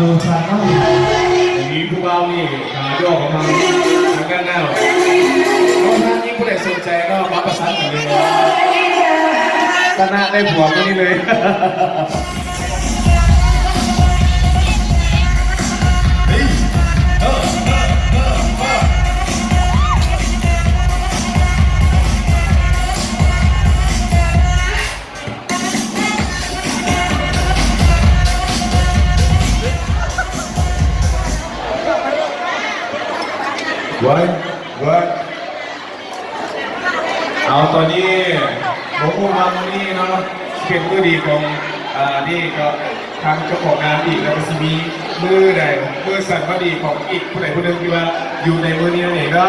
ຜູ້ຊາຍເນາະ ນີ້ຜູ້ບ່າວນີ້ ຂາຢອກອອກມາທາງດ້ານໜ້າ. ໂອ້ ທາງນີ້ຜູ້ໃດສົນໃຈເນາະ ມາປະສານກັນເລີຍ ຕະໜ້າໄດ້ຜົວມື້ນີ້ເລີຍ. ໄວ້ ໄວ້ ເອົາ ຕອນນີ້ບໍ່ຮູ້ວ່າມື້ນີ້ເນາະ ເປັນມື້ດີຂອງ ອ່າ ນີ້ກໍ ທາງເຈົ້າຂອງງານອີກ ແລ້ວກໍຊິມີມື້ໃດ ມື້ສັນວັນດີຂອງອີກຜູ້ໃດຜູ້ໜຶ່ງທີ່ວ່າຢູ່ໃນມື້ນີ້ນັ້ນເອງເນາະ.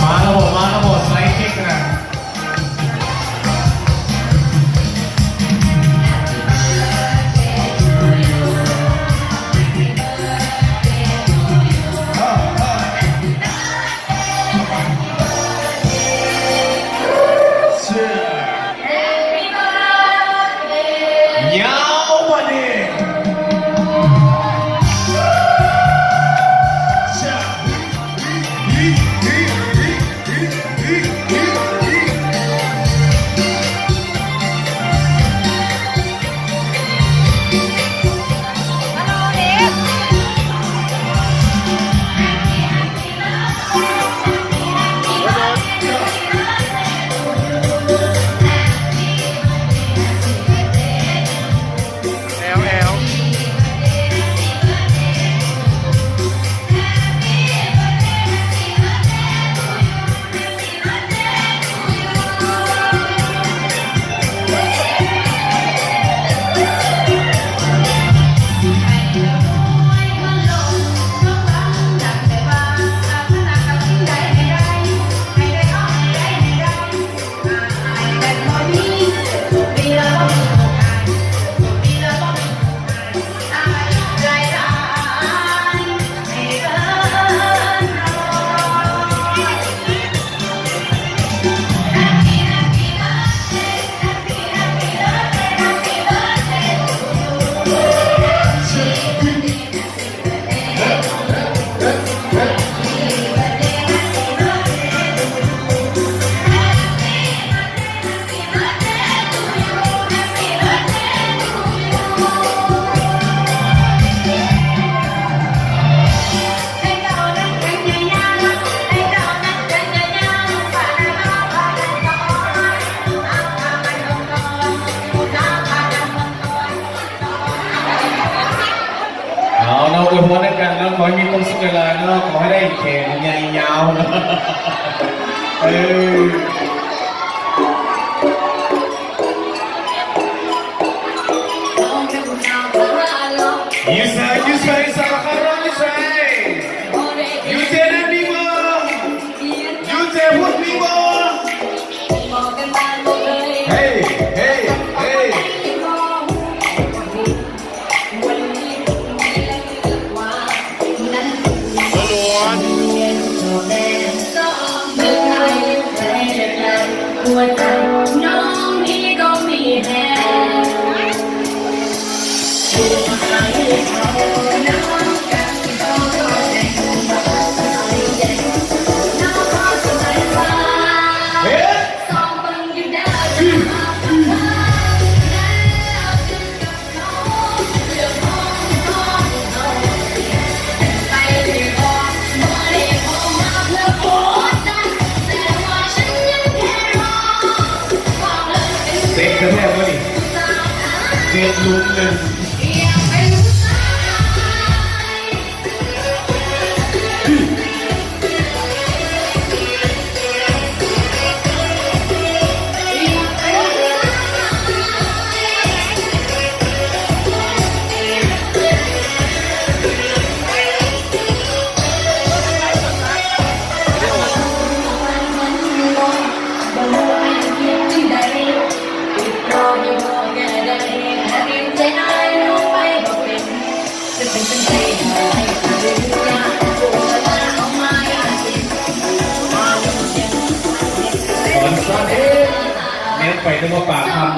ມາແລ້ວບໍ່ ມາແລ້ວບໍ່ ສະໄລເຄັກນະ. ຍາວບາດນີ້. ແອວ ແອວ. ເອົາເນາະ ອວຍພອນໃຫ້ກັນເນາະ ຂໍໃຫ້ມີຄວາມສຸກຫຼາຍໆເນາະ ຂໍໃຫ້ໄດ້ແຂນໃຫຍ່ຍາວເນາະ ເອີ.ເຊັກແທ້ໆ ບໍ່ນີ້ ເຈັດລຸມໜຶ່ງ. ຕອນຊັ້ນເດ້ ແນມໄປນຶກວ່າປາກຄຳ.